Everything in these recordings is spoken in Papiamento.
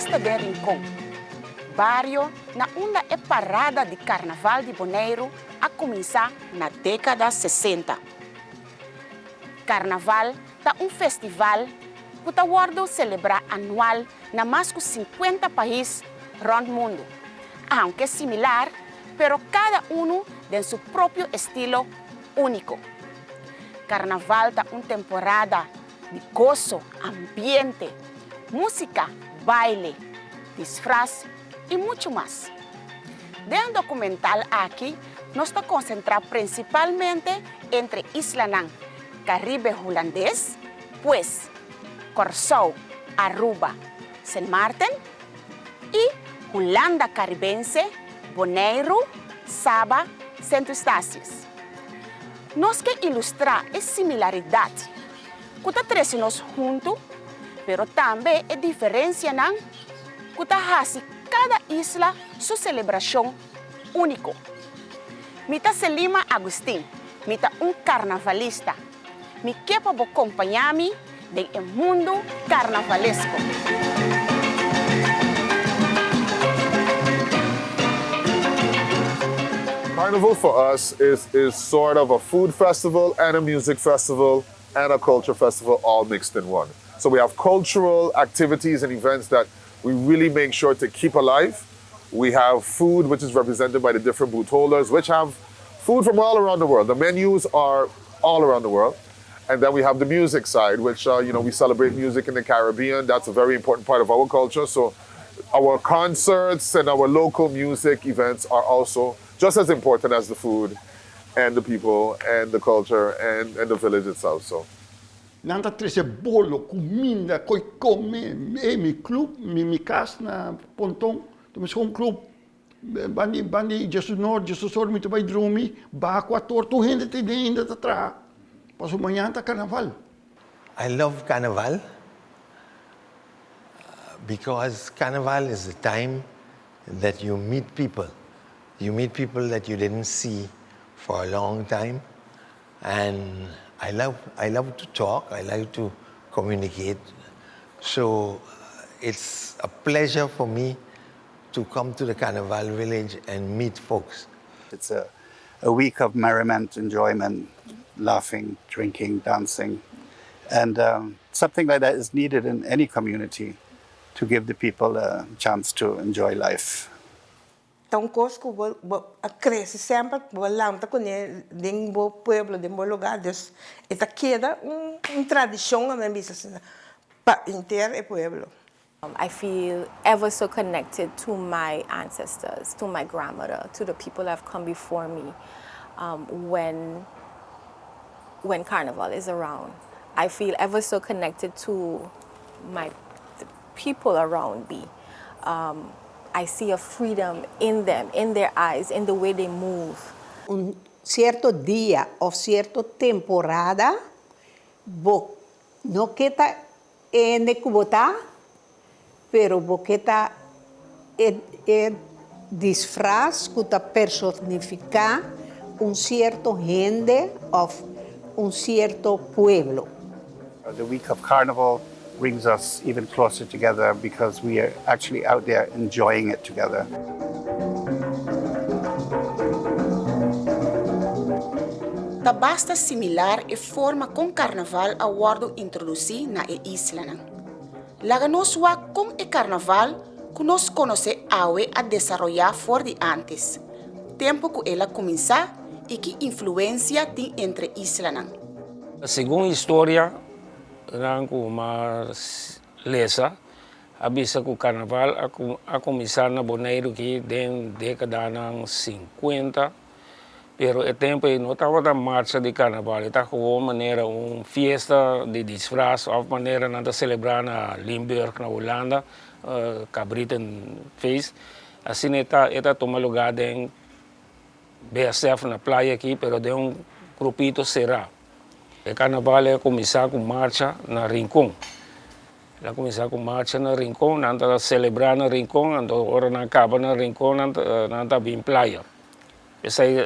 Nos ta den Rincon, bario na unda e parada di Karnaval di Boneiru a kuminsá na dékada sesenta. Karnaval ta un festival ku ta wòrdu selebrá anual na mas ku sinkuenta pais rònt mundu, aunke similar, pero kada unu den su propio estilo úniko. Karnaval ta un temporada di goso, ambiente, músika, baile, disfras i muchu mas. Den e dokumental aki nos ta konsentrá prinsipalmente entre islanan Karibe Hulandes, pues Kòrsou, Aruba, Sint Maarten, i Hulanda Karibense, Boneiru, Saba, Sint Eustatius. Nos ke ilustrá e similaridat ku ta trese nos huntu, pero tambe e diferensianan ku ta hasi kada isla su selebrashon úniko. Mi ta Selima Agustin, mi ta un karnavalista. Mi ke pa bo kompañá mi den e mundu karnavalesko. Carnival for us is is sort of a food festival and a music festival and a culture festival all mixed in one. So we have cultural activities and events that we really make sure to keep alive. We have food which is represented by the different booth holders which have food from all around the world. The menus are all around the world. And then we have the music side, which, uh, you know, we celebrate music in the Caribbean. That's a very important part of our culture. So our concerts and our local music events are also just as important as the food and the people and the culture and, and the village itself. So. Nan ta trese bolo, kuminda, koi kome. Ey, mi club, mi mi kas na Ponton, ta meskos un club. Bandi bandi Jesus Noord, Jesus Noord mi ta bai drumi, baha kuator, tur hende ta den ainda ta traha, pasobra mañana ta karnaval. I love carnival because carnival is the time that you meet people. You meet people that you didn't see for a long time and I love I love to talk, I like to communicate. So it's a pleasure for me to come to the Carnival village and meet folks. It's a, a week of merriment, enjoyment, laughing, drinking, dancing. And um, something like that is needed in any community to give the people a chance to enjoy life. Ta un kos ku bo bo a krese semper, bo a lanta kuné den bo pueblo, den bo lugá, dus e ta keda un un tradishon a bisa asina pa henter e pueblo. I feel ever so connected to my ancestors, to my grandmother, to the people that have come before me when when carnival is around. I feel ever so connected to my the people around me. Um, I see a freedom in them, in their eyes, in the way they move. Un sierto dia òf sierto temporada bo no ke ta Hende ku bo ta, pero bo ke ta e e disfras ku ta personifiká un sierto hende òf un sierto pueblo. The week of carnival brings us even closer together because we are actually out there enjoying it together. Ta basta similar e forma kon karnaval a wòrdu introdusí na e islanan. Laga nos wak kon e karnaval ku nos konosé awe a desaroyá for di ántes, tempu ku el a kuminsá i ki influensia tin entre islanan. Segun historia nan ku mas lesa a bisa ku karnaval a kuminsá na Boneiru ki den dékadanan sinkuenta. Pero e tempo ei no tabata marcha di carnaval, e ta gewoon manera un fiesta di disfraz of manera nan ta celebra na Limburg na Hulanda, Kabrietenfeest. Asina e ta e ta tuma lugar den BSF na playa aki, pero den un grupito cera. E carnaval a cuminsa cu marcha na Rincon. El a kuminsá ku marcha na Rincon, nan ta selebrá na Rincon, anto ora nan kaba na Rincon nan ta nan ta bin playa. P'esei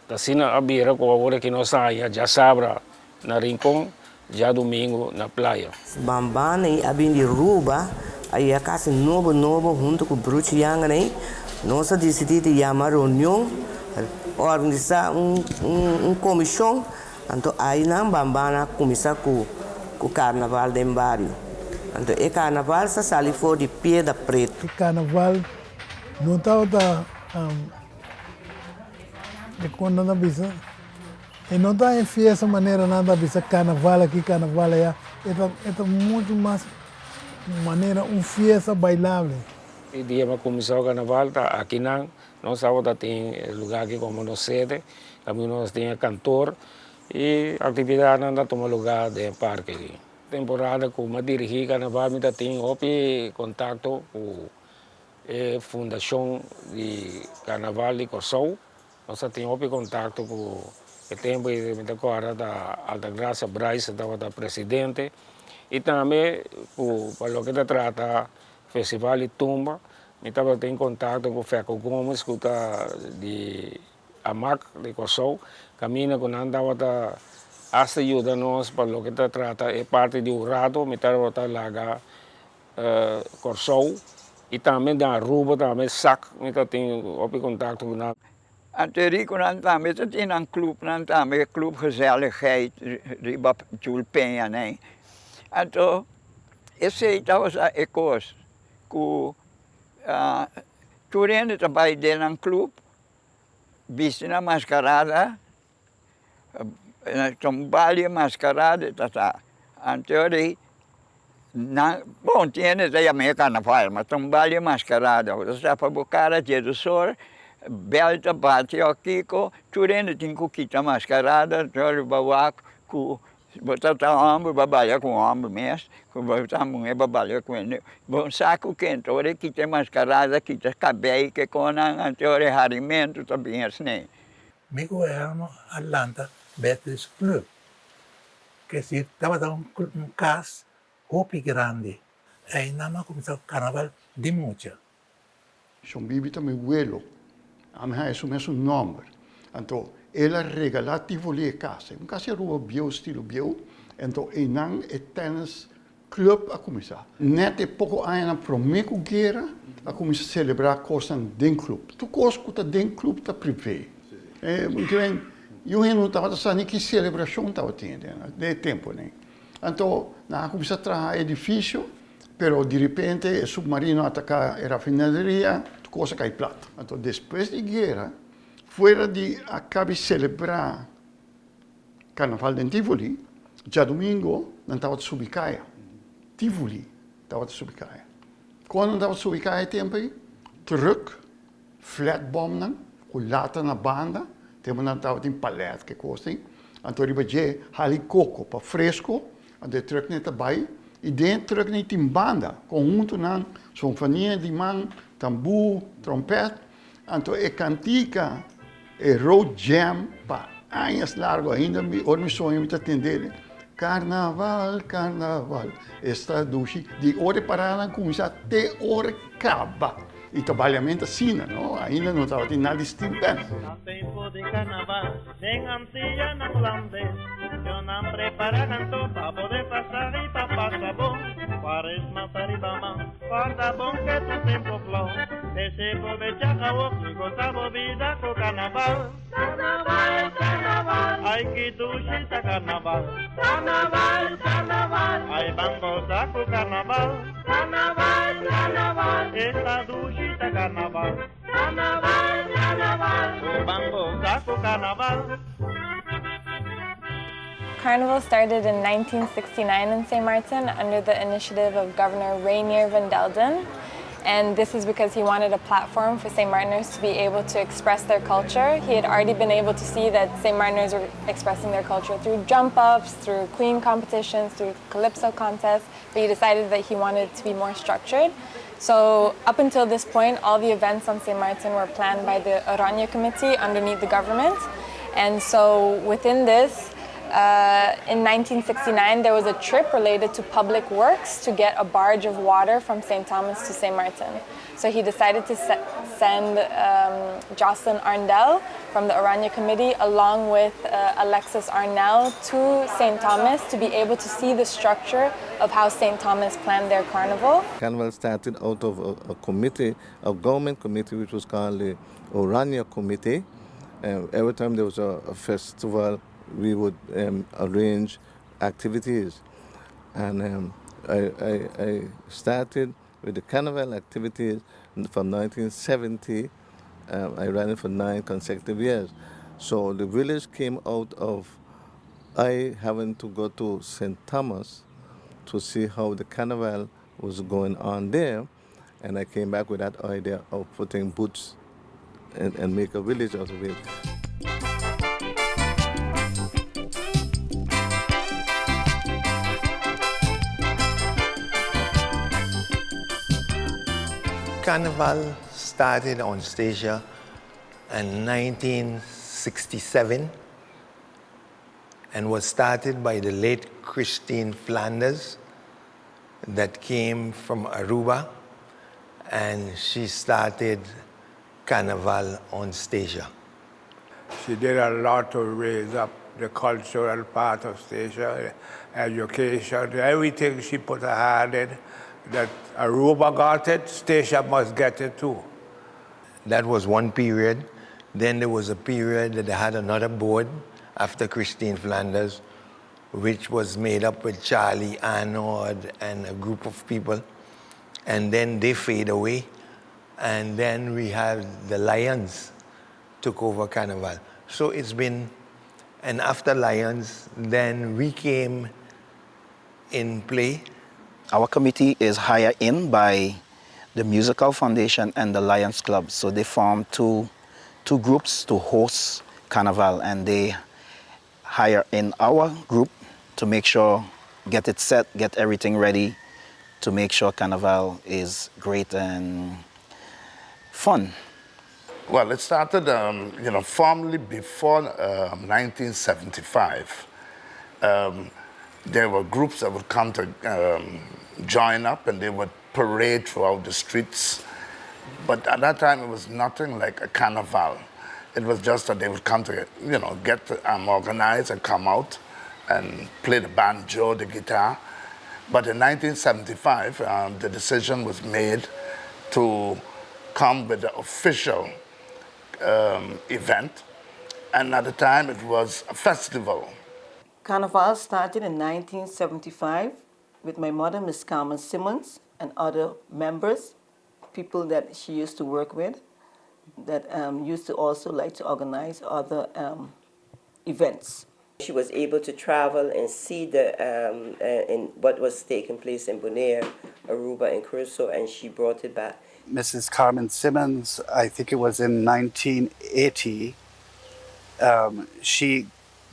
asina a bira ku awor aki nos a haña djasabra na Rincon, djadumingu na playa. Bambana i a bin di Ruba. A yega kasi nobo nobo huntu ku Bruchi Yangeney, nos a disidí di yama reunion, organisá un un komishon, anto ainan Bambana a kuminsá ku ku karnaval den bario. Anto e karnaval sa sali for di Piedra Pretu. E karnaval no tabata e kon nan ta bisa? E no ta e fiesta manera nan ta bisa carnaval aki carnaval aya, e ta e ta mucho mas manera un fiesta bailable. E dia pa kuminsá carnaval ta akinan, nos tabata tin e lugar aki komo nos sede, kaminda nos tin e kantor i aktividatnan ta tuma lugar den e parke aki. Temporada ku mi a dirigí carnaval mi ta tin hopi kontakto ku e fundashon di carnaval di Kòrsou. Nos a tin hopi kontakto ku e tempu ei mi ta kòrda ta Altagracia Bryce tabata presidente i tambe ku pa loke ta trata festival di tumba mi tabatin kontakto ku Fecco Gomez ku ta di Amak di Kòrsou kaminda ku nan tabata asta yuda nos pa loke ta trata e parti di hurado mi tabata laga Kòrsou i tambe den Aruba tambe sak mi ta tin hopi kontakto ku nan. Anto e rikunan tambe ta tin nan klupnan tambe, Club Gezelligheid riba Chul Peña nei. Anto esei tabata e kos ku tur hende ta bai den nan klup bisti nan maskarada Ta un baile mascarada ta ta. Anto di nan, bon tin hende ta yama e carnaval, ma ta un baile mascarada. Bo ta tapa bo cara djedusor, bel ta bati o kiko, tur hende tin ku kita mascarada, anto riba wak ku bo ta ta homber bo a balia ku homber mes, ku bo ta muher bo a balia ku hende. Bo sa ku kende ora e kita e mascarada, kita cabei ke konan, anto e harimentu ta bin esne. Mi gobierno a lanta Betis Club, ke si tabata un kas hopi grandi. Einan a kuminsá karnaval di mucha. Shon Bibi ta mi welo. Ami haña su mesun nòmber. Anto el a regalá Tivoli e kas. Un kas di Aruba bieu, stilo bieu. Anto einan e tènis Club a cuminsa. Net e poco añanan prome cu guera a cuminsa celebra cosnan den club. Tur cos cu ta den club ta privé. Yu hende no tabata sa ni ki celebracion tabatin den e temponan. Anto nan a cuminsa traha edificio, pero direpente e submarino a ataca e rafineria, tur cos a cay plat. Anto despues di guera, fuera di a cabi celebra Carnaval den Tivoli, djadumingo nan tabata subi kaya. Tivoli tabata subi kaya. Kon nan tabata subi kaya e tempu ei? Truck, flatbomnan ku lata na banda, tempu nan tabatin palet ke kos ei. Anto riba dje hali koko pa fresco, anto e trucknan ta bai i den e trucknan tin banda, konhuntonan, sonfania di man, tambú, trompèt. Anto e kantika. E road jam pa añas largo ainda mi ora mi soña mi ta tende Carnaval, carnaval esta dushi di ora e paranan cuminsa te ora e caba y ta baliamento asina no ainda no tabatin nada di steel band. Na tempo di carnaval den Antillanan Hulandes yo nan prepara canto pa poder pasa y pa pasa bon Cuaresma ta riba man Corda bon ke tur tempo flow P'esei probecha awor i gosa bo bida ku karnaval. Karnaval, karnaval. Ai ki dushi ta karnaval. Karnaval, karnaval. Ai ban gosa ku karnaval. Karnaval, karnaval. Esta dushi ta karnaval. Karnaval, karnaval. Bo ban gosa ku karnaval. Carnival started in 1969 in St. Martin under the initiative of Governor Reinier van Delden. And this is because he wanted a platform for St. Martiners to be able to express their culture. He had already been able to see that St. Martiners were expressing their culture through jump ups, through queen competitions, through calypso contests, but he decided that he wanted to be more structured. So up until this point, all the events on St. Martin were planned by the Oranje Committee underneath the government. And so within this, In 1969 there was a trip related to public works to get a barge of water from St. Thomas to St. Martin. So he decided to send um, Jocelyn Arndell from the Orania Committee along with uh, Alexis Arnell to St. Thomas to be able to see the structure of how St. Thomas planned their carnival. Carnival started out of a, a committee, a government committee, which was called the Orania Committee. Um, every time there was a, a festival, we would um, arrange activities. And um, I, I, I started with the carnival activities from 1970. Um, I ran it for nine consecutive years. So the village came out of I having to go to St. Thomas to see how the carnival was going on there. And I came back with that idea of putting boots and, and make a village out of it. Carnival started on Statia in 1967 and was started by the late Christine Flanders that came from Aruba and she started Carnival on Statia. She did a lot to raise up the cultural part of Statia, education, everything she put her hand in. That Aruba got it, Statia must get it too. That was one period. Then there was a period that they had another board after Christine Flanders, which was made up with Charlie Arnold and a group of people. And then they fade away. And then we have the Lions took over Carnival. So it's been, and after Lions, then we came in play. Our committee is hired in by the Musical Foundation and the Lions Club. So they form two, two groups to host Carnival and they hire in our group to make sure, get it set, get everything ready to make sure Carnival is great and fun. Well, it started, um, you know, formally before um, 1975. Um, there were groups that would come to um, join up and they would parade throughout the streets. But at that time, it was nothing like a carnival. It was just that they would come to, you know, get um, organized and come out and play the banjo, the guitar. But in 1975, um, the decision was made to come with the official um, event. And at the time, it was a festival. Carnival started in 1975 with my mother, Miss Carmen Simmons, and other members, people that she used to work with, that um, used to also like to organize other um, events. She was able to travel and see the um, uh, in what was taking place in Bonaire, Aruba, and Curacao, and she brought it back. Mrs. Carmen Simmons, I think it was in 1980, um, she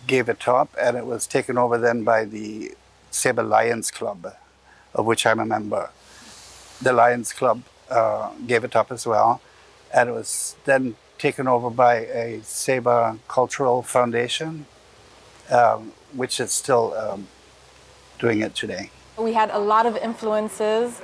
gave it up and it was taken over then by the Saba Lions Club, of which I'm a member. The Lions Club uh, gave it up as well, and it was then taken over by a Saba Cultural Foundation, um, which is still um, doing it today. We had a lot of influences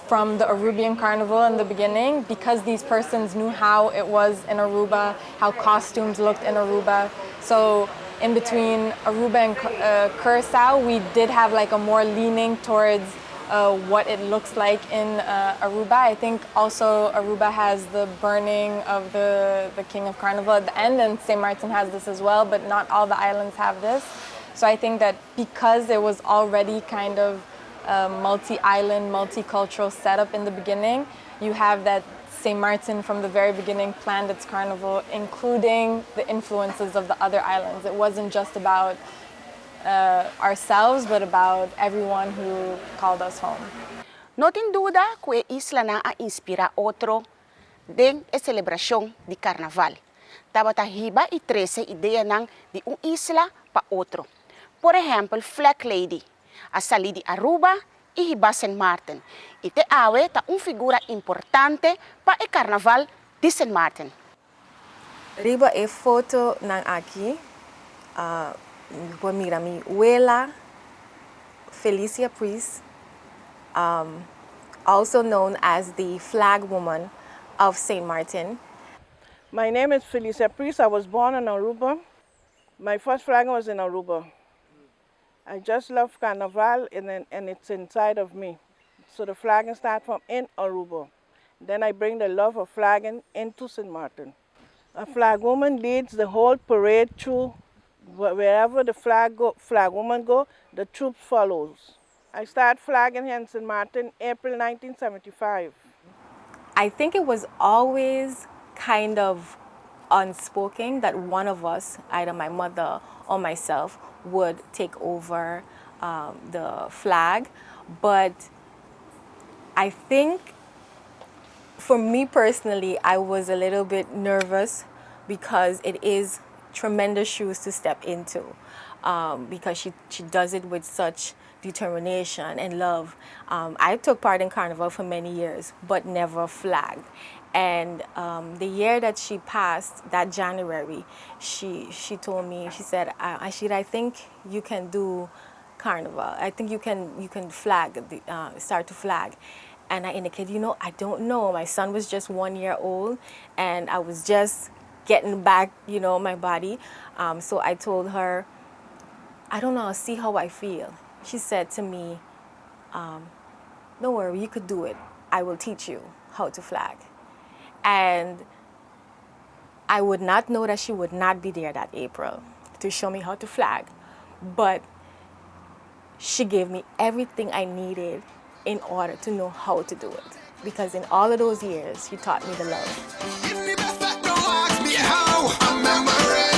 from the Arubian Carnival in the beginning because these persons knew how it was in Aruba, how costumes looked in Aruba. So in between Aruba and uh, Curacao, we did have like a more leaning towards uh, what it looks like in uh, Aruba. I think also Aruba has the burning of the, the King of Carnival at the end, and St. Martin has this as well, but not all the islands have this. So I think that because it was already kind of a multi-island, multicultural setup in the beginning, you have that St. Martin from the very beginning planned its carnival, including the influences of the other islands. It wasn't just about uh, ourselves, but about everyone who called us home. No tin duda ku e islanan a inspirá otro den e selebrashon di karnaval. Tabata hiba i trese ideanan di un isla pa otro. Por ehèmpel Flag Lady a sali di Aruba i hiba Sint Maarten i te awe ta un figura importante pa e karnaval di Sint Maarten. Riba e fotonan aki. Mi por mira mi wela, Felicia Priest, um, also known as the flag woman of St. Martin. My name is Felicia Priest. I was born in Aruba. My first flag was in Aruba. I just love Carnival and, and it's inside of me. So the flagging starts from in Aruba. Then I bring the love of flagging into St. Martin. A flag woman leads the whole parade through wherever the flag, go, flag woman go, the troop follows. I started flagging here in St. Martin, April 1975. I think it was always kind of unspoken that one of us, either my mother or myself, would take over um, the flag. But I think for me personally, I was a little bit nervous because it is tremendous shoes to step into um, because she, she does it with such determination and love. Um, I took part in Carnival for many years, but never flagged. And um, the year that she passed, that January, she, she told me, she said, Ashira, I think you can do Carnival. I think you can, you can flag, the, start to flag. And I indicated, you know, I don't know. My son was just 1 year old, and I was just getting back, my body. Um, so I told her, I don't know, I'll see how I feel. She said to me, don't worry, you could do it. I will teach you how to flag. And I would not know that she would not be there that April to show me how to flag. But she gave me everything I needed in order to know how to do it. Because in all of those years, she taught me the love. Ask me how a memory.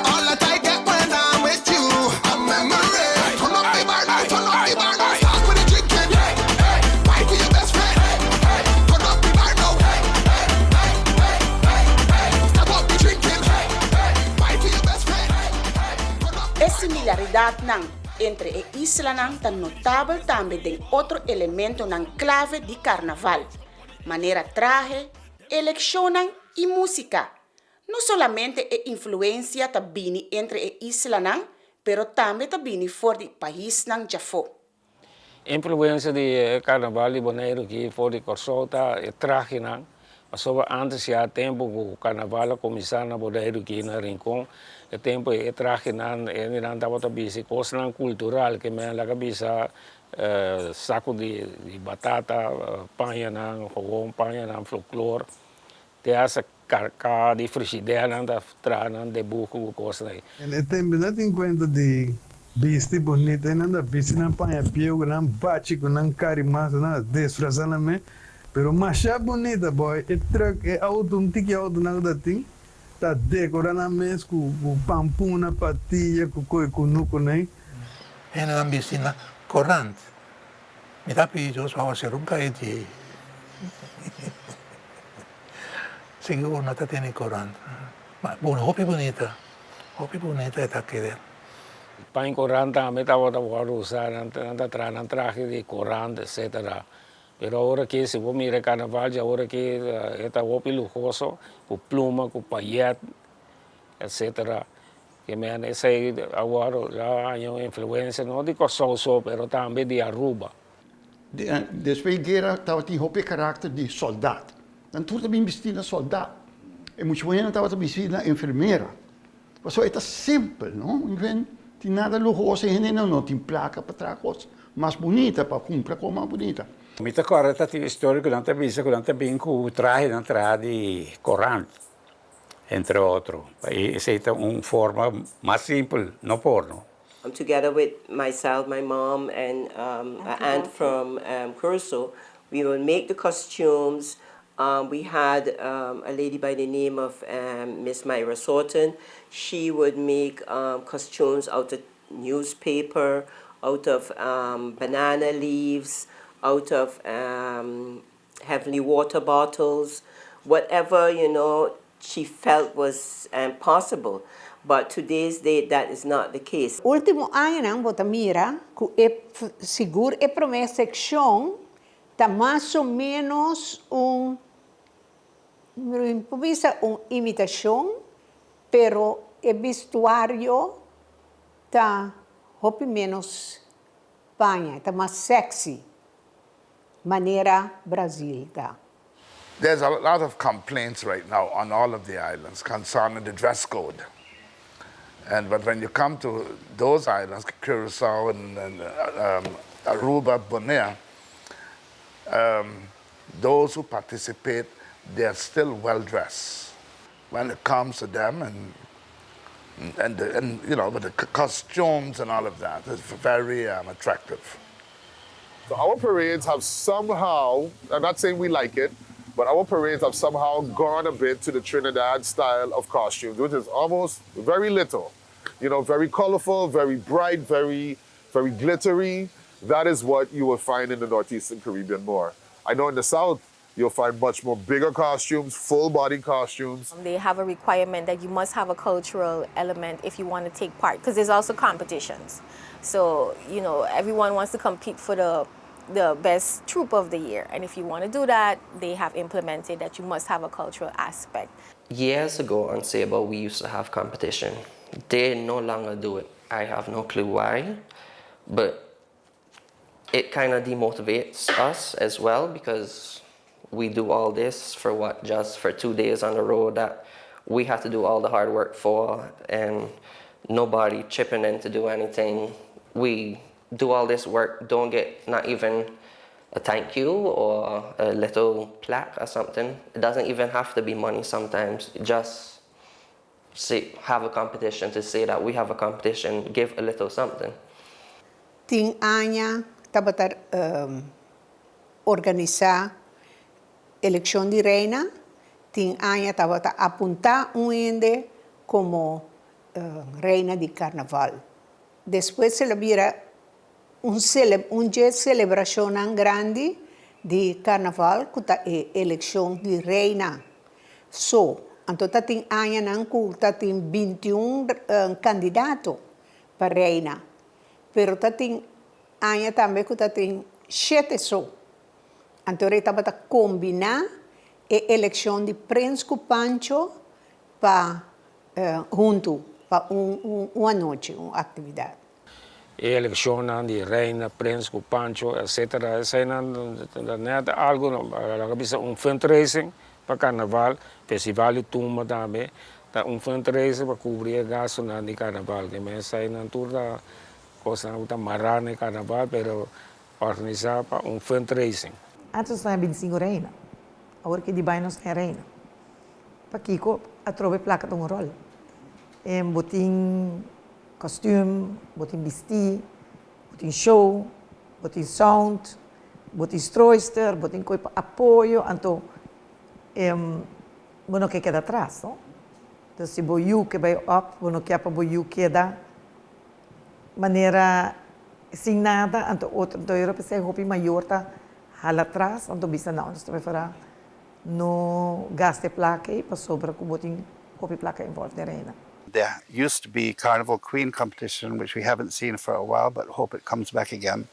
All that I get when I'm with you. A memory. Turn up the bar now, turn up the bar now. Start with the drinking. Wine for your best friend. Turn up the bar now. Step up the drinking. Wine for your best friend. E similaridatnan entre e islanan ta notabel tambe den otro elementonan klave di karnaval, manera trahe, elekshonnan i músika. No solamente e influensia ta bini entre e islanan, pero tambe ta bini for di paisnan djafó. Influensia di karnaval di Boneiru aki for di Kòrsou ta e trahenan. Pasobra antes ya tempu ku karnaval a kuminsá na Boneiru aki na Rincon, e tempu e trahenan e nan tabata bisti kosnan kultural ke men laga bisa saku di, di batata, pañanan, gewoon pañanan folklor. Te hasta karka di frishidernan ta traha nan dibuho ku kosnan ei. E tempu no tin kuenta di bisti bunita, nan ta bisti nan paña bieu ku nan bachi ku nan karimasa, nan ta disfrasá nan mes, pero masha bunita boy, e truck, e auto, un tiki auto nan ku ta tin, ta dekorá nan mes ku ku pampuna, patia, ku koi kunuku nei. Hende nan bisti na korant. Mi ta pidi Dios pa awaseru un kai di Sigur no ta tene korant. Ma bon, hopi bunita. Hopi bunita e ta keda. Paña korant tambe tabata wòrdu usá, nan ta traha nan trahe di korant etcetera. Pero awor aki si bo mira e karnaval dje awor aki e ta hopi luhoso ku pluma, ku payèt etcetera. Ke men esei awor a haña un influensia no di Kòrsou so pero tambe di Aruba. Despues di guera tabatin hopi karakter di sòldat. Nan tur ta bin bistí na sòldat. E mucha muhénan tabata bistí na enfermera. Pasobra e ta simpel, no? No tin nada luhoso, e hendenan no tin plaka pa traha kos mas bunita, pa kumpra kos mas bunita. Mi ta kòrda ta tin historia ku nan ta bisa ku nan ta bin ku trahenan traha di korant, entre otro. I esei ta un forma mas simpel, no por no. Together with myself, my mom, and um, an aunt from um, Curacao, we would make the costumes. Um, we had um, a lady by the name of um, Miss Myra Sorton. She would make um, costumes out of newspaper, out of um, banana leaves, out of um, heavenly water bottles, whatever, she felt was um, possible. But today's date, that is not the case. Último añanan bo ta mira ku e sigur e promé sekshon ta mas o ménos un bisa un imitashon, pero e vestuario. ta hopi ménos paña, e ta mas sexy, manera Brazil ta. There's a lot of complaints right now on all of the islands concerning the dress code. And but when you come to those islands, Curacao and, and um, Aruba, Bonaire, um, those who participate, they are still well dressed. When it comes to them and and, the, and you know, with the costumes and all of that, it's very um, attractive. So our parades have somehow, I'm not saying we like it, but our parades have somehow gone a bit to the Trinidad style of costumes, which is almost very little. You know, very colorful, very bright, very, very glittery. That is what you will find in the Northeastern Caribbean more. I know in the South, you'll find much more bigger costumes, full body costumes. They have a requirement that you must have a cultural element if you want to take part, because there's also competitions. So, you know, everyone wants to compete for the the best troupe of the year. And if you want to do that, they have implemented that you must have a cultural aspect. Years ago on Saba, we used to have competition. They no longer do it. I have no clue why, but it kind of demotivates us as well because we do all this for what? Just for two days on the road that we have to do all the hard work for and nobody chipping in to do anything. We do all this work, don't get not even a thank you or a little plaque or something. It doesn't even have to be money sometimes. Just say, have a competition to say that we have a competition, give a little something. Tin aña tabata organisá elekshon di reina, tin aña tabata apuntá un hende komo reina di karnaval. Despues el a bira un un dje selebrashonnan grandi di karnaval ku ta e elekshon di reina. So, anto ta tin añanan ku ta tin bintiun kandidato pa reina, pero ta tin aña tambe ku ta tin shete so. Anto rei tabata kombiná e elekshon di Prens ku Pancho pa huntu pa un un anochi, un aktividat. E elekshonnan di reina, prens ku Pancho, etcetera, eseinan ta nèt algu, laga bisa un fundraising pa karnaval, festival di tumba tambe ta un fundraising pa kubri e gastunan di karnaval. Ke men eseinan tur ta kosnan ku ta mará na e karnaval, pero organisá pa un fundraising. Antes nos taña bintisingu reina, awor ke di bai nos taña reina. Pakiko atrobe plaka ta un ròl? Bo tin kòstüm, bo tin bistí, bo tin show, bo tin sound, bo tin strooister, bo tin koi pa apoyo, anto bo no ke keda atras, no? Entonces si bo yu ke bai òp, bo no ke pa bo yu keda manera sin nada, anto otro, anto yo p'esei hopi mayor ta hala atras, anto bisa no, nos ta preferá No gasta e plaka ei pasobra ku bo tin hopi plaka involved den reina. There used to be Carnival Queen competition which we haven't seen for a while but hope it comes back again.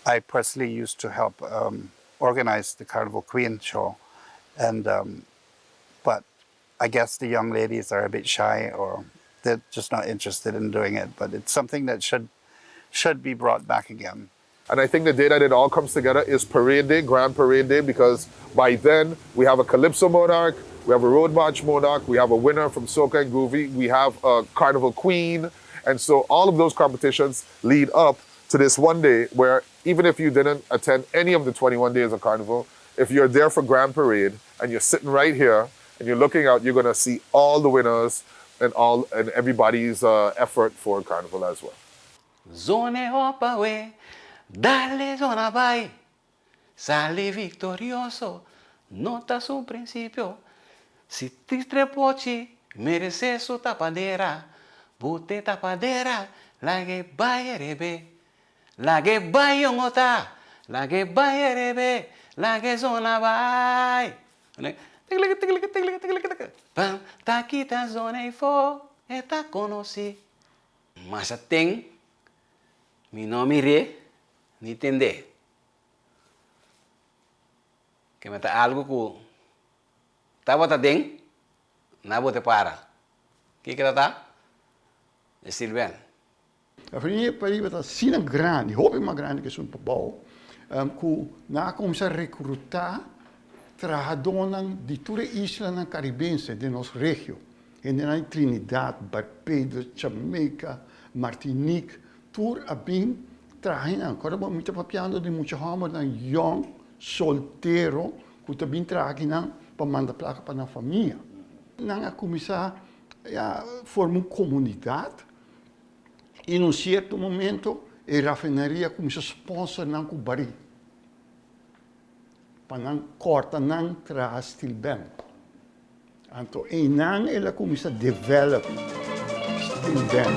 I personally used to help um, organize the Carnival Queen show and um, but I guess the young ladies are a bit shy or they're just not interested in doing it but it's something that should should be brought back again. And I think the day that it all comes together is Parade Day, Grand Parade Day, because by then we have a Calypso Monarch, we have a Road March Monarch, we have a winner from Soca and Groovy, we have a Carnival Queen. And so all of those competitions lead up to this one day where even if you didn't attend any of the 21 days of Carnival, if you're there for Grand Parade and you're sitting right here and you're looking out, you're gonna see all the winners and all and everybody's uh, effort for Carnival as well. Zone op awe, dale zona bai, sali viktorioso, no ta su prinsipio, si tistre pochi meresé su tapadera, bute tapadera, lag'e bai erebe, lag'e bai yongota, lag'e bai erebe, lag'e zona bai. Ta kita zona ei fo, e ta konosí. Masha ten, mi no mir'é ni tend'é. Ke me ta algu ku tabata den, na bo te para. Kiko ta ta? E sirben. Refineria pariba ta asina grandi, hopi mas grandi ku esun pabou, ku nan a kuminsá rekrutá trahadónan di tur e islanan karibense den nos regio. Hendenan di Trinidad, Barbados, Jamaica, Martinique, tur a bin traha einan. Kòrda bo, mi ta papiando di mucha hòmbernan yòn, soltero, ku ta bin traha akinan pa manda plaka pa nan famia. Nan a kuminsá ya forma un komunidat i na un sierto momento e rafineria a kuminsá sponsor nan ku barí pa nan kòrta nan traha steel band. Anto einan el a kuminsá develop steel band.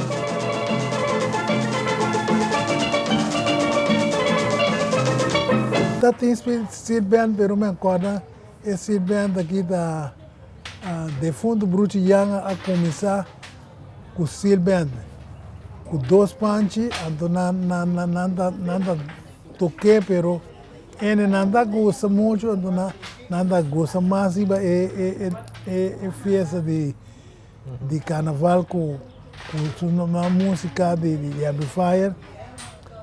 Ta tin steel band pero mi a kòrda e steel band aki ta defunto Bruchi Yanga a kuminsá ku steel band ku dos panchi anto nan nan nan ta nan ta tok'é pero ene nan ta gusta mucho anto nan nan ta gusta mas riba e e e e fiesta di di carnaval ku ku su nan musica di di amplifier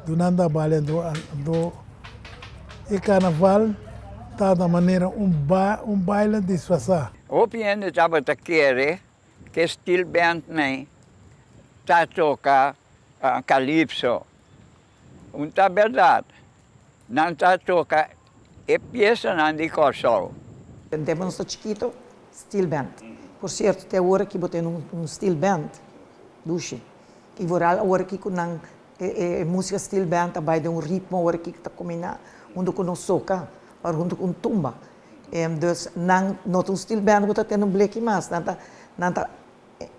anto nan ta balia anto anto e carnaval tabata manera un ba un baile disfrasá. Hopi hende tabata kere Ke steel band nei ta toka calypso. Un ta berdad, nan ta toka e piesanan di Kòrsou. Den tempo nos ta chikito, steel band. Por cierto, te awor aki bo tin un steel band, dushi. Y vooral awor aki cu nan e musica steel band ta bay den un ritmo awor aki cu ta combina hunto cu nos soca, or hunto cu un tumba. Dus nan no ta un steel band ku ta tene un bleki mas, nan ta, nan ta,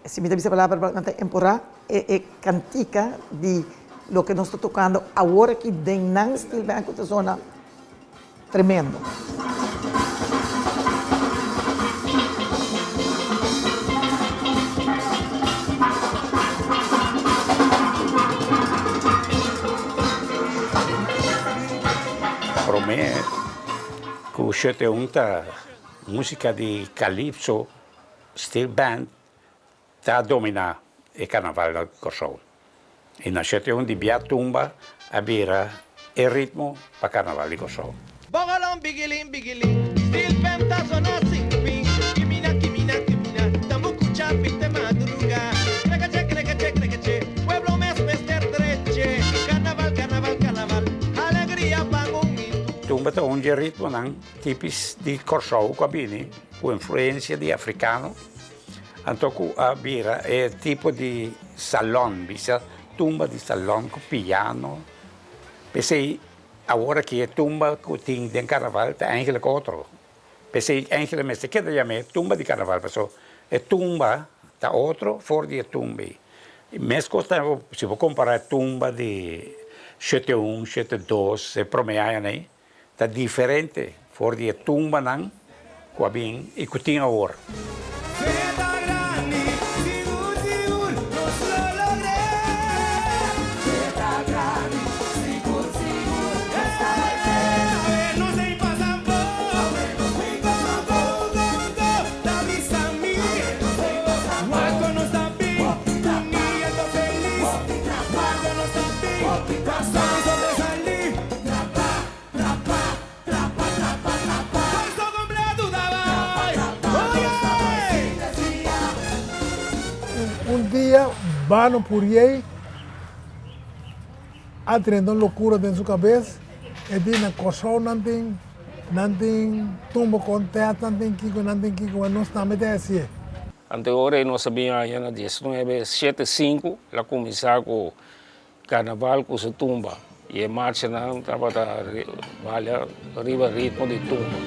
si mi ta bisa palabra, nan ta emporá e e kantika di loke nos ta tokando awor aki den nan steel band ku ta zona tremendo. Promé Ku shete un ta músika di kalipso, steel band ta dominá e karnaval na Kòrsou. I na shete un di bia tumba a bira e ritmo pa karnaval di Kòrsou. Bongolon bigilin bigilin, steel band ta zona sin fin. Kimina kimina kimina, tambukucha pinte madruga. Krekache krekache krekache, pueblo mes mester dreche. Karnaval karnaval karnaval, alegria pa un i tur. Tumba ta un dje ritmonan tipis di Kòrsou ku a bini ku influensia di afrikano, anto ku a bira e tipo di salon, bisa tumba di salon ku piano. P'esei awor aki e tumba ku tin den karnaval ta eigenlik otro. P'esei eigenlik mester keda yam'é tumba di karnaval, pasobra e tumba ta otro for di e tumba ei. Meskos ta si bo kompará e tumba di shete un, shete dos, e promé añanan ei, ta diferente for di e tumbanan ku a bin i ku tin awor. Un dia Bano Puriey a drenta un locura den su cabes, e di na Corsou nan tin nan tin tumba contest, nan tin kico, nan tin kico, nos tambe ta hacié. Anto ora ei nos a bin aña na diesnuebe shete sinku la kuminsá ku karnaval ku su tumba i e marchanan tabata balia riba ritmo di tumba.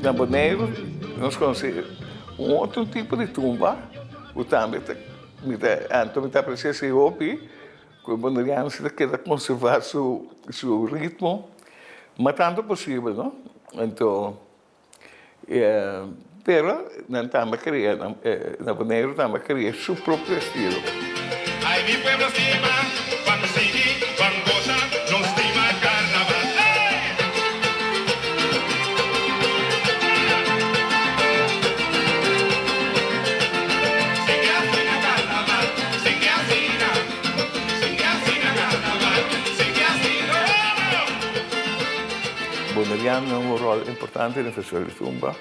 Na Boneiru nos konosé un otro tipo di tumba ku tambe ta. Mi ta, anto mi ta aprecia esei hopi, cu e Boneriano si ta keda conserva su, su ritmo mas tanto posibel, no? Anto, pero nan tambe a crea, na Boneiru tambe a crea su propio estilo. Ay mi pueblo stima, ban sigui, ban goza, nos stima carnaval, ey! Sigui asina carnaval, sigui asina, sigui asina carnaval, sigui asina, oh! Boneriano na un rol importante den Festival di Tumba,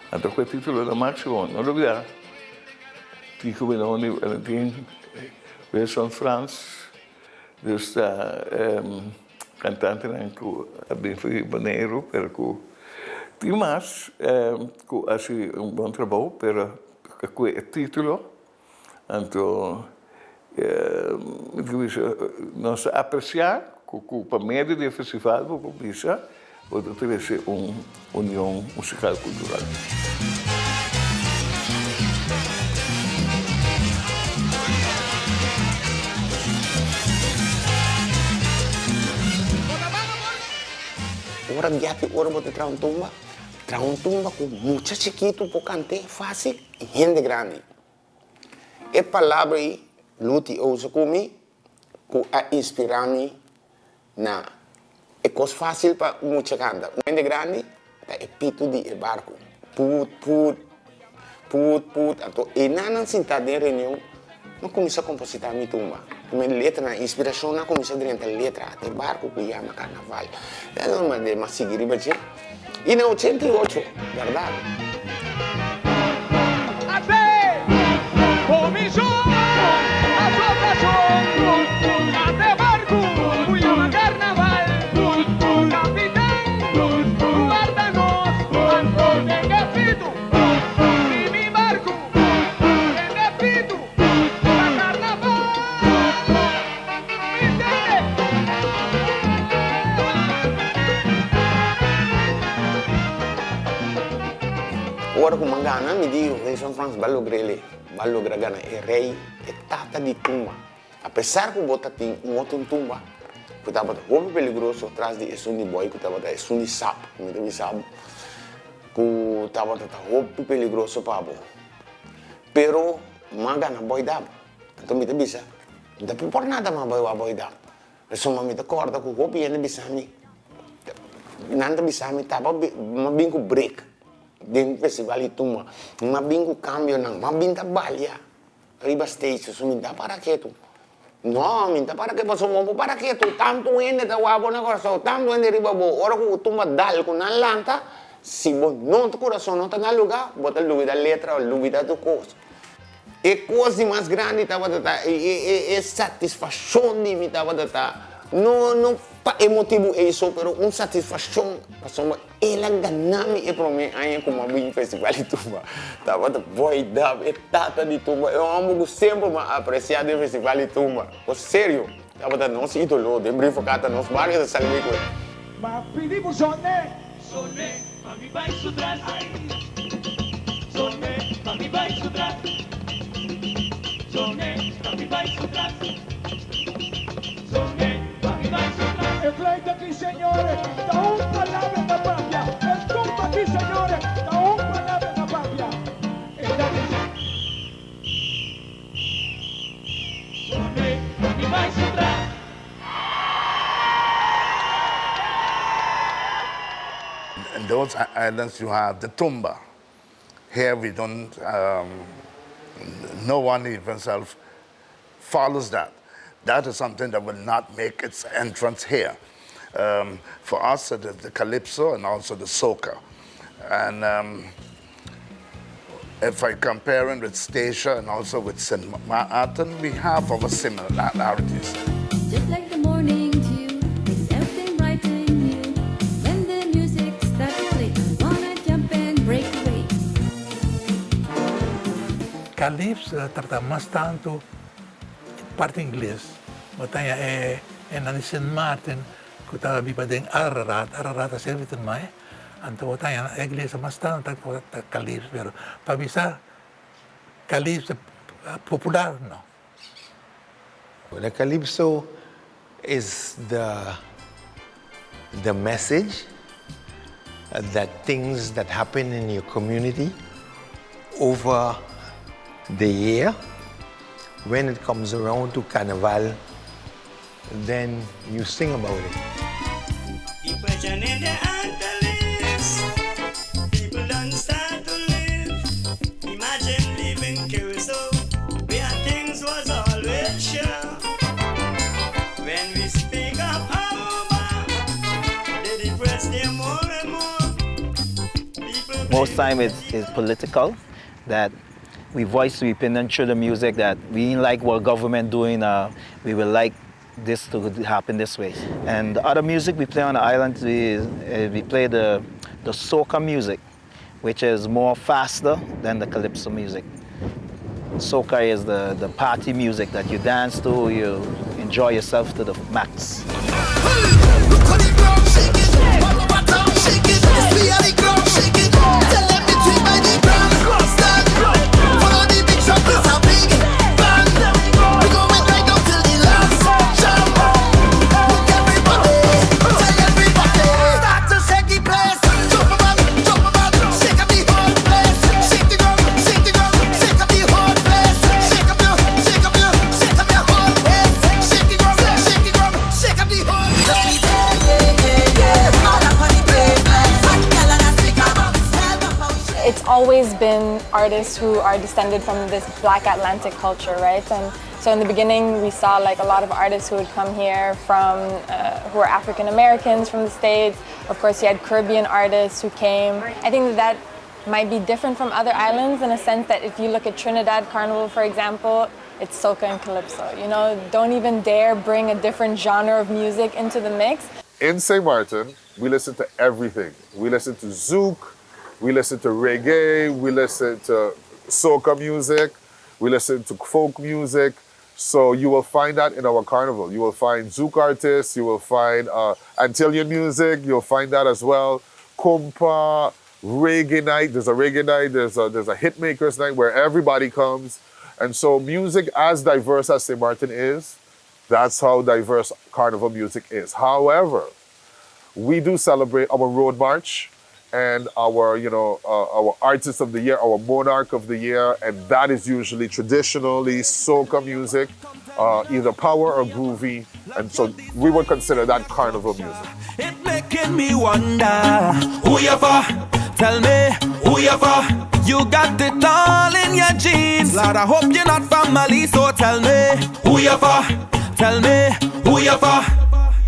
anto cu e titulo na maximo, no lubida. Tico Benoni, Valentin, Wilson Frans, dus ta cantantenan cu a bin for di Boneiru, pero cu tin mas cu haci un bon trabou, pero cu e titulo, anto mi ta bisa nos ta aprecia cu pa medio di e festival bo por bisa Bo ta trece un union musical cultural. Ora di aki ora bo ta traha un tumba, traha un tumba ku mucha chikitu por kant'é fásil i hende grandi. E palabra ei Luti a usa ku mi ku a inspirá mi Na e kos fásil pa un mucha kanta. Un hende grandi ta e pitu di e barku. Put, put, put, put. Anto e nannan sintá den reunion no kuminsá kompositá mi tumba. Mi letranan, inspirashonnan a kuminsá drenta letra ata e barku ku yama karnaval. M'a sigui riba dje. I na 88, bèrdat. Ora ku mi a gana, mi di Wilson Frans ba logr'el, ba logra gana e rei, e tata di tumba. Apesar ku bo ta tin un otro tumba ku tabata hopi peligroso tras di esun di boi ku tabata esun di sap, ku mi ta bisa bo, ku tabata ta hopi peligroso pa bo. Pero mi a gana boi dap. Anto mi ta bisa, Mi ta por por nada mas bai wak boida. Pasobra mi ta kòrda ku hopi hende bisa mi, nan ta bisa mi taba mi a bin ku break den festival di tumba, mi a bin ku kambionan, mi a bin ta balia riba stage, so mi ta para ketu. No, mi ta para ketu pasobra bo por para ketu, tantu hende ta wak bo na Kòrsou, tantu hende riba bo, ora ku tumba dal ku nan lanta, si bo no kurason no ta na lugá, bo ta lubida letra, lubida tur kos. E kos di mas grandi tabata ta e satisfashon di mi tabata ta, no no pa e motibu ei so, pero un satisfashon pasobra el a gana mi e promé aña ku mi a bin Festival di Tumba. Tabata Boy Dap, e tata di tumba, e hòmber ku semper mi a apresiá den Festival di Tumba. Por serio, tabata nos ídolo den Brifokata, nos bario ta sali ku el. Ma pidi bo zone. Zone, pa mi bai su tras. Zone, pa mi bai su tras. Zone, pa mi bai su tras. Zone, pa mi bai su tras. E fluit aki, señores, ta un palabra ta papia. E tumba aki, señores, ta un palabra ta papia. E ta bisa. Zone, pa mi bai su tras. In those islands you have the tumba. Here we don't, um, no one even self follows that. That is something that will not make its entrance here. Um, for us, it is the calypso and also the soca. And um, if I compare it with Statia and also with St. Martin, we have our similarities. Just like the morning dew, makes everything bright and new. When the music starts to play, I wanna jump and break away. Calypso ta trata mas tantu parti ingles. Bo ta haña e nan di Sint Maarten ku ta biba den Ararat. Ararat ta servi ten mai. Anto bo ta haña e iglesia mas tantu ta Calypso. Pero pa bisa Calypso. Popular no. The calypso is the the message that things that happen in your community over the year, when it comes around to Carnival, then you sing about it. Depression in the Antilles. People don't start to live. Imagine leaving Curacao, where things was always sure. When we speak of Aruba, they depress them more and more. Most time it's, it's political, that we voice the opinion through the music that we ain't like what government doing, uh, we will like this to happen this way. And the other music we play on the island, we, uh, we play the, the soca music, which is more faster than the calypso music. Soca is the, the party music that you dance to, you enjoy yourself to the max. It's always been artists who are descended from this Black Atlantic culture, right? And so in the beginning, we saw like a lot of artists who would come here from, uh, who were African Americans from the States. Of course, you had Caribbean artists who came. I think that that might be different from other islands in a sense that if you look at Trinidad Carnival, for example, it's soca and calypso. You know, don't even dare bring a different genre of music into the mix. In St. Martin, we listen to everything. We listen to zouk, we listen to reggae, we listen to soca music, we listen to folk music. So you will find that in our carnival. You will find zouk artists, you will find uh, Antillean music, you'll find that as well. Kompa, reggae night. There's a reggae night, there's a, there's a hitmakers night where everybody comes. And so music as diverse as St. Martin is, that's how diverse carnival music is. However, we do celebrate our road march and our, you know, uh, our artist of the year, our monarch of the year, and that is usually traditionally soca music, uh, either power or groovy, and so we would consider that carnival music. It making me wonder who you for? Tell me who you for? You got it all in your jeans. Lord, I hope you're not family, so tell me who you for? Tell me who you for?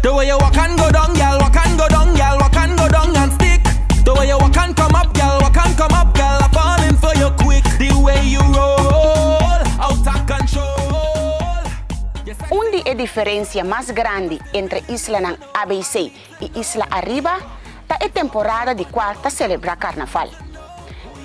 The way you walk and go down, girl, walk and go down, girl, walk and go down and stick. The way you walk and come up, girl, walk and come up, girl, I'm falling for you quick. The way you roll, out of control. Un di e diferensia mas grandi entre islanan ABC i Isla Ariba ta e temporada di kual ta selebrá karnaval,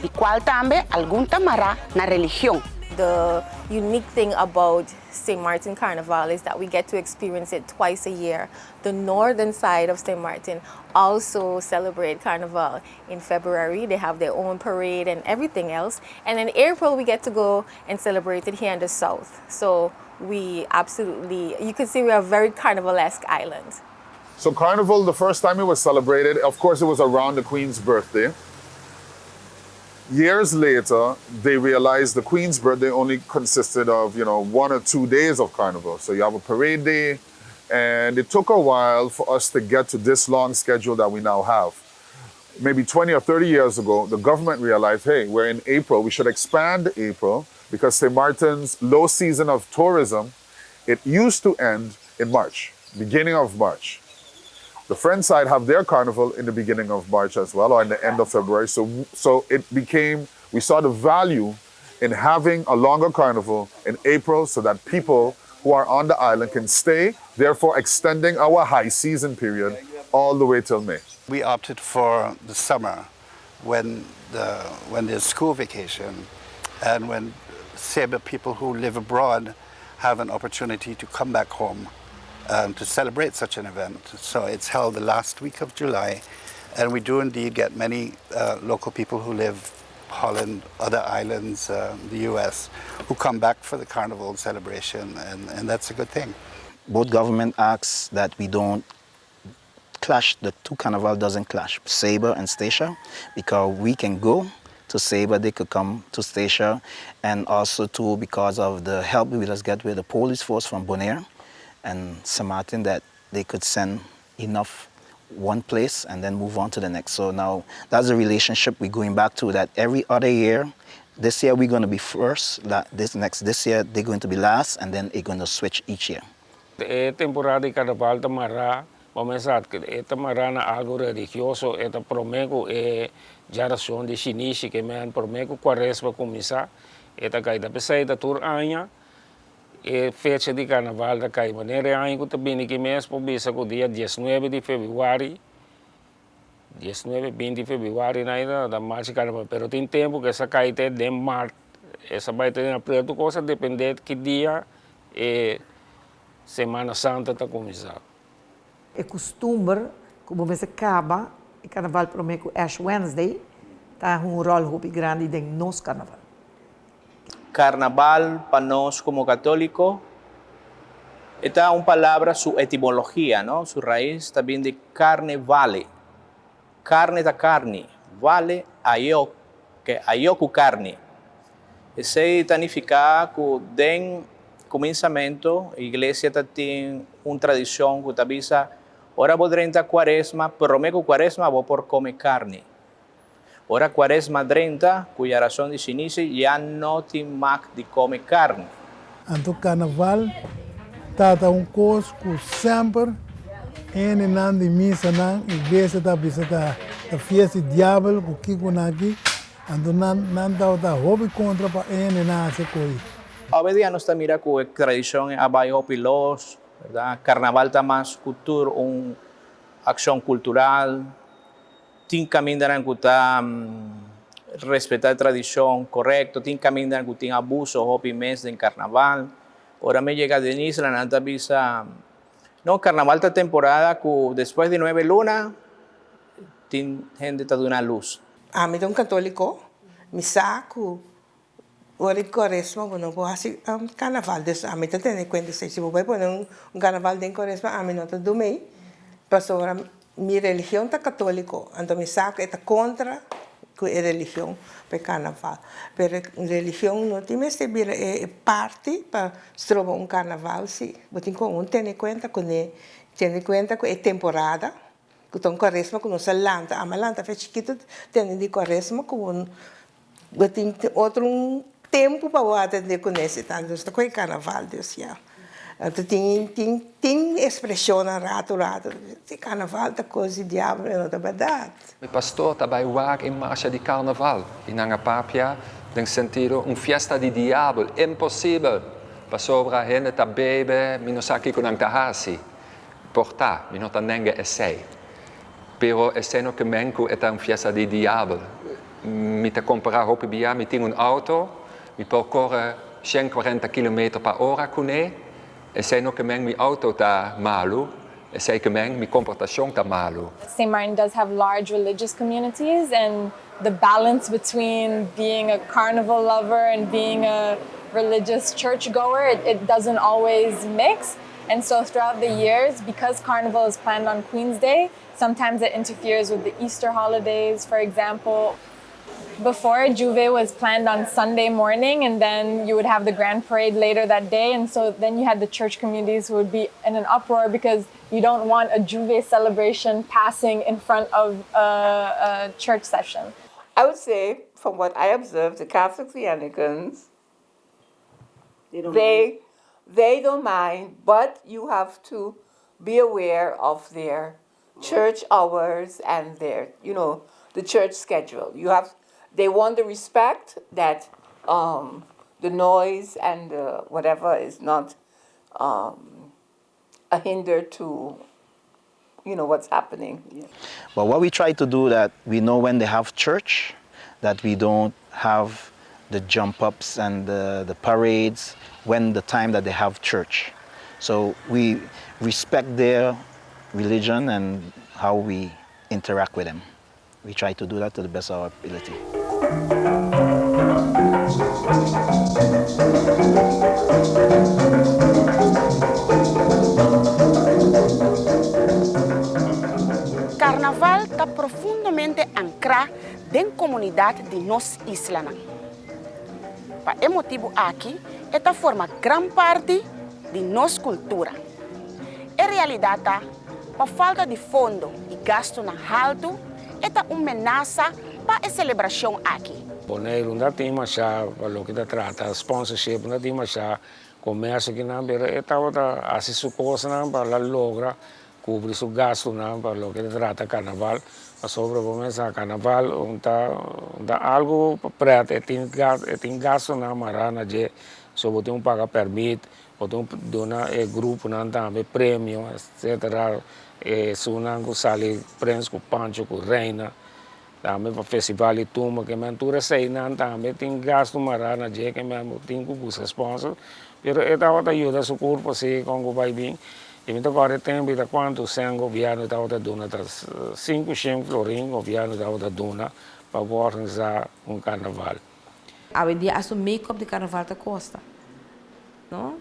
di kual tambe algun ta mará na religion. The unique thing about St. Martin Carnival is that we get to experience it twice a year. The northern side of St. Martin also celebrate Carnival in February. They have their own parade and everything else. And in April, we get to go and celebrate it here in the south. So we absolutely, you can see we are a very carnivalesque island. So Carnival, the first time it was celebrated, of course, it was around the Queen's birthday. Years later, they realized the Queen's birthday only consisted of, you know, one or two days of Carnival. So you have a parade day, and it took a while for us to get to this long schedule that we now have. Maybe 20 or 30 years ago, the government realized, hey, we're in April, we should expand April because St. Martin's low season of tourism, it used to end in March, beginning of March. The French side have their carnival in the beginning of March as well, or in the end of February. So, so it became, we saw the value in having a longer carnival in April so that people who are on the island can stay, therefore extending our high season period all the way till May. We opted for the summer when, the, when there's school vacation and when Seba people who live abroad have an opportunity to come back home um, to celebrate such an event. So it's held the last week of July, and we do indeed get many uh, local people who live Holland, other islands, the US, who come back for the carnival celebration, and, and that's a good thing. Both government asks that we don't clash, the two carnival doesn't clash, Saba and Statia, because we can go to Saba, they could come to Statia, and also too because of the help we just get with the police force from Bonaire and St. Martin that they could send enough one place and then move on to the next. So now that's a relationship we're going back to that every other year. This year we're going to be first, this next this year they're going to be last, and then it's going to switch each year. E temporada di karnaval ta mará, ban pensa ku e ta mará na algu religioso, e ta promé ku e djarason di shinishi ke men promé ku kuaresma kuminsá, e ta kai. Ta p'esei ta tur aña e fecha di karnaval ta kai. Manera e aña ku ta bini aki mes por bisa ku dia diesnuebe di febrüari, diesnuebe, binti di febrüari nan ta ta marcha karnaval. Pero tin tempu ku esa kai te den mart, esa bai te den aprel, tur kos a dependé ki dia e Semana Santa ta kuminsá. E kustumber ku bo mester kaba e karnaval promé ku Ash Wednesday ta un ròl hopi grandi den nos karnaval. Karnaval pa nos komo katóliko e ta un palabra su etimologia, no, su rais ta bin di carne vale. Karne ta karni, vale ayó ke ayó ku karni. Esei ta nifiká ku den kuminsamentu iglesia ta tin un tradishon ku ta bisa ora bo drenta kuaresma, promé ku kuaresma bo por kome karni. Ora kuaresma drenta, ku yarason di shinisi ya no tin mak di kome karni. Anto karnaval ta ta un kos ku semper hendenan di misanan, iglesia ta bisa ta ta fiesta di diabel ku kiko nan aki, anto nan nan tabata hopi kontra pa hendenan hasi koi. Awe dia nos ta mira ku e tradishon a bai hopi los, bèrdat? Karnaval ta mas ku tur un akshon kultural. Tin kamindanan ku ta respetá e tradishon korekto, tin kamindanan ku tin abuso hopi mes den karnaval. Ora mi yega den isla nan ta bisa, No, karnaval ta temporada ku despues di nuebe luna tin hende ta duna lus. Ami ta un katoliko, mi sa ku ora di kuaresma bo no por hasi karnaval, dus ami ta tene kuenta esei. Si bo bai pone un karnaval den kuaresma ami no ta dumei, pasobra Mi religion ta católico, anto mi sa cu e ta contra cu e religion pa e carnaval. Pero religion no tin mester bira e parti pa stroba un carnaval si. Bo tin cu un tene cuenta cune, tene cuenta cu e temporada, cu ta un cuaresma cu nos a lanta, ami a lanta fe chikito tende di cuaresma cu bo tin otro un tempu pa bo atende ku nese tantu nos ta kohe karnaval dus ya. Anto tin tin tin ekspreshonnan ratu ratu si karnaval ta kos di diabel e no ta bèrdat. Mi pastor ta bai wak e marsha di karnaval i nan a papia den sentido un fiesta di diabel, imposibel pasobra hende ta bebe mi no sa kiko nan ta hasi, por ta mi no ta nenga esei pero esei no ke men ku e ta un fiesta di diabel. Mi ta kompará hopi bia, mi tin un outo, mi por kore 140 kilometer pa ora kuné, esei no ke men mi outo ta malu, esei ke men mi komportashon ta malu. St. Martin does have large religious communities and the balance between being a carnival lover and being a religious churchgoer, it, it doesn't always mix. And so throughout the years, because Carnival is planned on Queen's Day, sometimes it interferes with the Easter holidays, for example. Before, J'ouvert was planned on Sunday morning, and then you would have the grand parade later that day. And so then you had the church communities who would be in an uproar because you don't want a J'ouvert celebration passing in front of a, a church session. I would say, from what I observed, the Catholics, the Anglicans, they don't, they, mind. they don't mind, but you have to be aware of their church hours and their, you know, the church schedule. You have, they want the respect that the noise and the whatever is not a hinder to, you know, what's happening. Yeah. But what we try to do that we know when they have church, that we don't have the jump ups and the, the parades when the time that they have church. So we respect their religion and how we interact with them. We try to do that to the best of our ability. Karnaval ta profundamente ankrá den komunidat di nos islanan. Pa e motibu aki e ta forma gran parti di nos kultura. E realidat ta, pa falta di fondo i gastunan haltu, e ta un menasa pa e selebrashon aki. Boneiru no ta tin masha pa loke ta trata sponsorship, no ta tin masha komersio kinan, pero e tabata hasi su kosnan pa la logra kubri su gastunan pa loke ta trata karnaval, pasobra bo mes sa karnaval un ta un ta algu pa pret, e tin e tin gastunan mará na dje, so bo tin ku paga pèrmit, bo tin ku duna e gruponan tambe premio etcetera, esunnan ku sali prens ku pancho ku reina, tambe pa festival di tumba ke men tur eseinan tambe tin gastu mará na dje ke men bo tin ku buska sponsor, pero e tabata yuda su kurpo si kon ku bai bin, i mi ta kòrda e tempu i ta kuantu sèn gobièrnu tabata duna ta sinku shen florin gobièrnu tabata duna pa bo organisá un karnaval. Awendia hasta un make-up di karnaval ta kosta, no?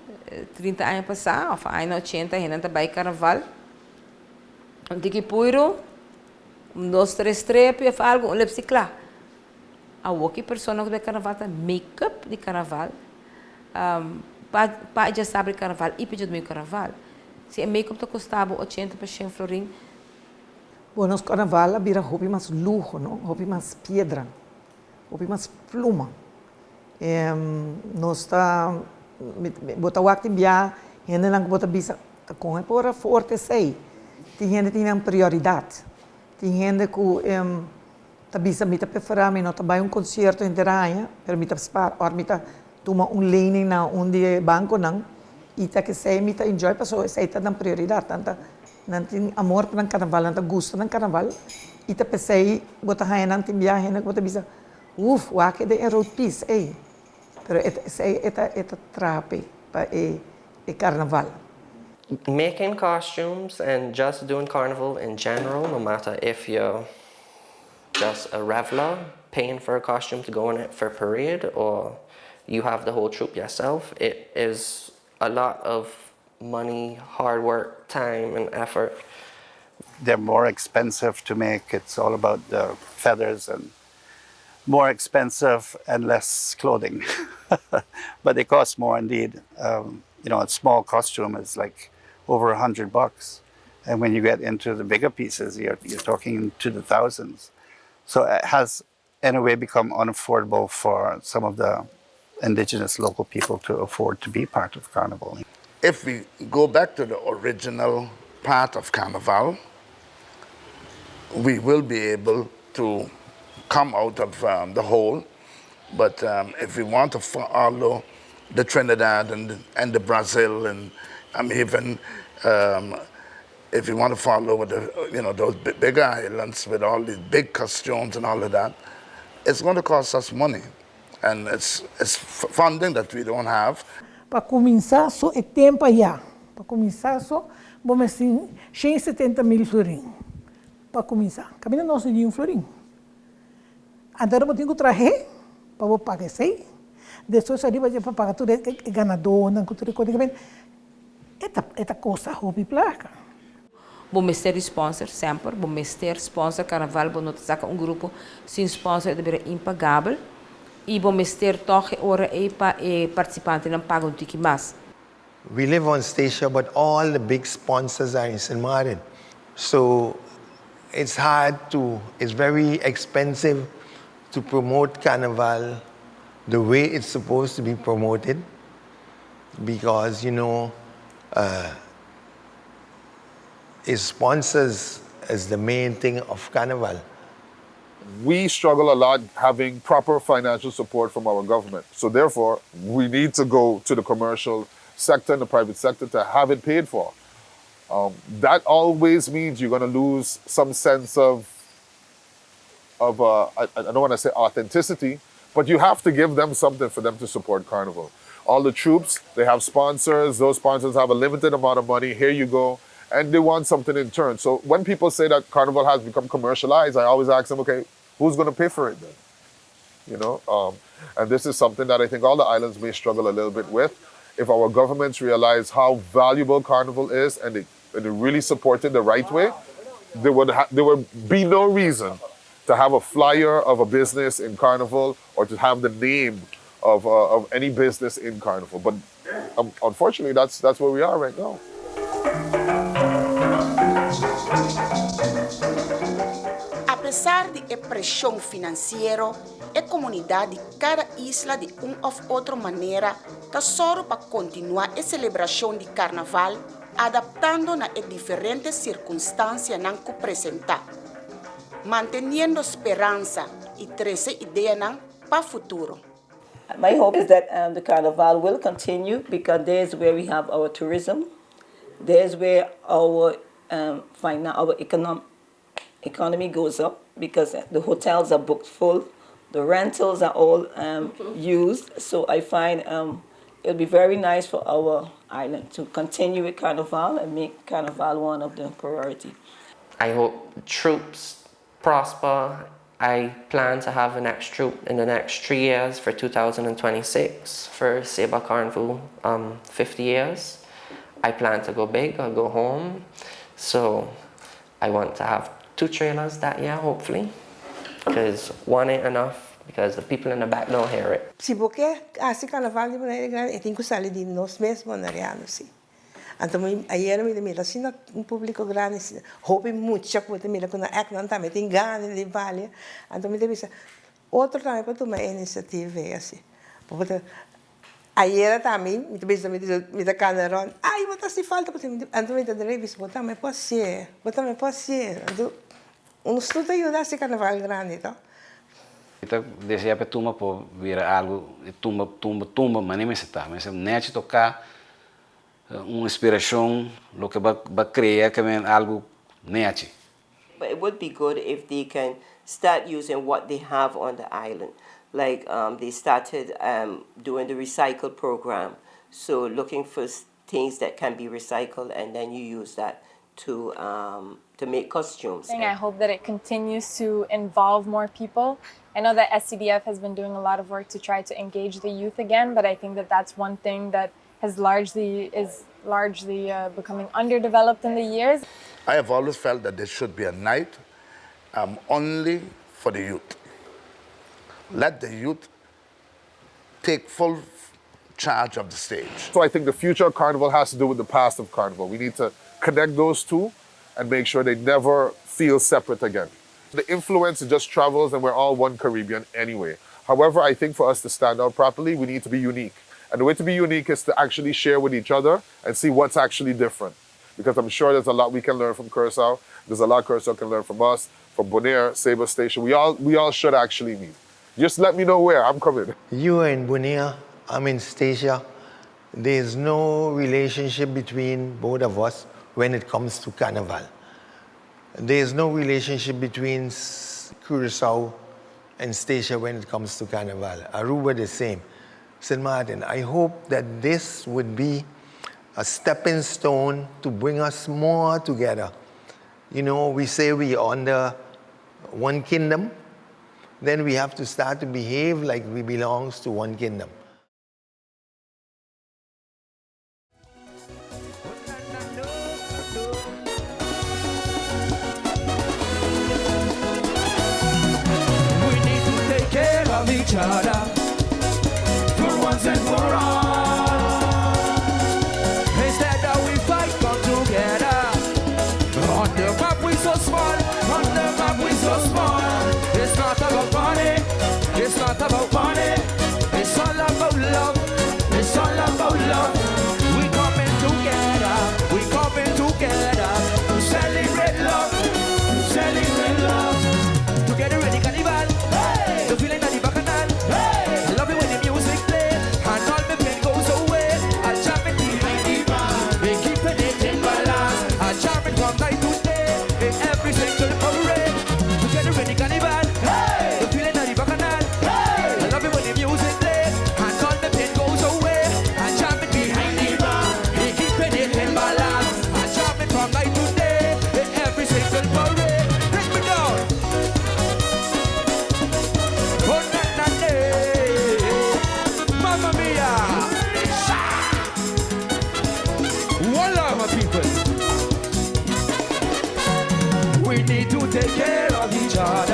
Trinta aña pasá òf añanan ochenta hendenan ta bai karnaval un tiki puiru. Un dos tres strepi of algo, un lepsi kla. Awor ki persona ku ta bai karnaval ta make up di karnaval pa pa e djasabra di karnaval i pa e djadumingu di karnaval. Si e make up ta kosta bo ochenta pa shen florin. Bo nos karnaval a bira hopi mas luho no, hopi mas piedra, hopi mas pluma. Nos ta bo ta wak tin bia hendenan ku bo ta bisa ta kon e por aforte esei. Tin hende tin nan prioridat. Tin hende ku ta bisa mi ta preferá mi no ta bai un konsierto henter aña pero mi ta spar òf mi ta tuma un lening na un di e bankonan i ta kesei mi ta enjoy pasobra esei ta nan prioridat. Nan ta nan tin amor pa nan karnaval nan ta gusta nan karnaval i ta p'esei bo ta haña nan tin bia hende ku bo ta bisa Uf, wak e den e rood piece ey. Pero e ta esey e ta e ta traha p'e, pa e e carnaval. Making costumes and just doing carnival in general, no matter if you're just a reveler paying for a costume to go in it for parade or you have the whole troupe yourself, it is a lot of money, hard work, time and effort. They're more expensive to make. It's all about the feathers and more expensive and less clothing. but they cost more indeed. Um, you know, a small costume is like over $100. And when you get into the bigger pieces, you're, you're talking to the thousands. So it has, in a way, become unaffordable for some of the indigenous local people to afford to be part of Carnival. If we go back to the original part of Carnival, we will be able to come out of um, the hole. But um, if we want to follow the Trinidad and, and the Brazil and um, even um, if you want to follow the, you know, those big islands with all these big costumes and all of that, it's going to cost us money. And it's, it's funding that we don't have. Pa kuminsá so e tempu ayá, pa kuminsá so bo mester tin 170.000 florin pa kuminsá. Kaminda nos no tin un florin. Anto bo tin ku trah'é pa bo paga esei. Despues ariba dje pa paga tur e ganadónan ku tur e kos. E ta e ta kosta hopi plaka. Bo mester di sponsor semper, bo mester sponsor carnaval, bo no ta saca un grupo sin sponsor e ta bira impagabel y bo mester toch e ora ey pa e participantenan paga un tiki mas. We live on Statia but all the big sponsors are in St. Martin so it's hard to it's very expensive to promote carnival the way it's supposed to be promoted because you know uh, its sponsors is the main thing of carnival. We struggle a lot having proper financial support from our government. So therefore, we need to go to the commercial sector and the private sector to have it paid for. Um, that always means you're going to lose some sense of, of uh, I, I don't want to say authenticity, but you have to give them something for them to support Carnival. All the troops, they have sponsors. Those sponsors have a limited amount of money. Here you go. And they want something in turn. So when people say that Carnival has become commercialized, I always ask them, okay, who's going to pay for it then? you know. And this is something that I think all the islands may struggle a little bit with. If our governments realize how valuable Carnival is and they really support it the right way, there would be no reason to have a flyer of a business in Carnival or to have the name of any business in Carnival. But unfortunately, that's where we are right now. Apesar di preshon finansiero, e komunidat di kada isla di un òf otro manera ta sòru pa kontinuá e selebrashon di karnaval, adaptando na e diferente sirkunstansianan ku presentá, manteniendo speransa i trese ideanan pa futuro. My hope is that the Carnival will continue because there's where we have our tourism, there's where our economy goes up because the hotels are booked full, the rentals are all used. So I find it'll be very nice for our island to continue with Carnival and make Carnival one of the priority. I hope troupes prosper. I plan to have a next troupe in the next 3 years for 2026 for Saba Carnival 50 years. I plan to go big or go home. So I want to have two trailers that year, hopefully, because one ain't enough because the people in the back don't hear it. Si bo ke hasi karnaval di manera grandi, tin ku sali di nos mes boneriano, si. Anto, ayera mi mira asina un públiko grandi, hopi mucha ku mira ku nan ek nan tambe tin gana di balia. Anto mi bisa, otro tambe pa tuma inisiativa asina. Ayera tambe, mi bisa mi ta kana rònt, ai, bo ta hasi falta, anto mi ta bisa, bo tambe por hasi, bo tambe por hasi. Anto, nos tur ta yuda hasi karnaval grandi, anto. Anto, deseá pa tumba por bira algu, tumba, tumba, tumba, mas nem mester ta, mas nèchi toka un inspirashon, loke bai krea ku algu nèchi. But it would be good if they can start using what they have on the island. Like they started doing the recycle program. So looking for things that can be recycled and then you use that to make costumes. I hope that it continues to involve more people. I know that SCDF has been doing a lot of work to try to engage the youth again, but I think that that's one thing that has largely is largely becoming underdeveloped in the years. I have always felt that there should be a night only for the youth. Let the youth take full charge of the stage. So I think the future of Carnival has to do with the past of Carnival. We need to connect those two and make sure they never feel separate again. The influence just travels and we're all one Caribbean anyway. However, I think for us to stand out properly, we need to be unique. And the way to be unique is to actually share with each other and see what's actually different. Because I'm sure there's a lot we can learn from Curacao. There's a lot Curacao can learn from us, from Bonaire, Saba Station. We all should actually meet. Just let me know where. I'm coming. You are in Bonaire, I'm in Statia. There's no relationship between both of us when it comes to Carnival. There's no relationship between Curacao and Statia when it comes to Carnival. Aruba the same. St. Martin, I hope that this would be a stepping stone to bring us more together. We say we are under one kingdom, then we have to start to behave like we belongs to one kingdom. We need to take care of each other for once and for all. Instead that we fight, come together. On the map we so small, on the map we so small. It's not about money, it's not about money. It's all about love, it's all about love. We coming together, we coming together to celebrate love, to celebrate love. Together in the carnival, hey! The feeling of the bacchanal, hey! I love it when the music play, and all me Take care of each other.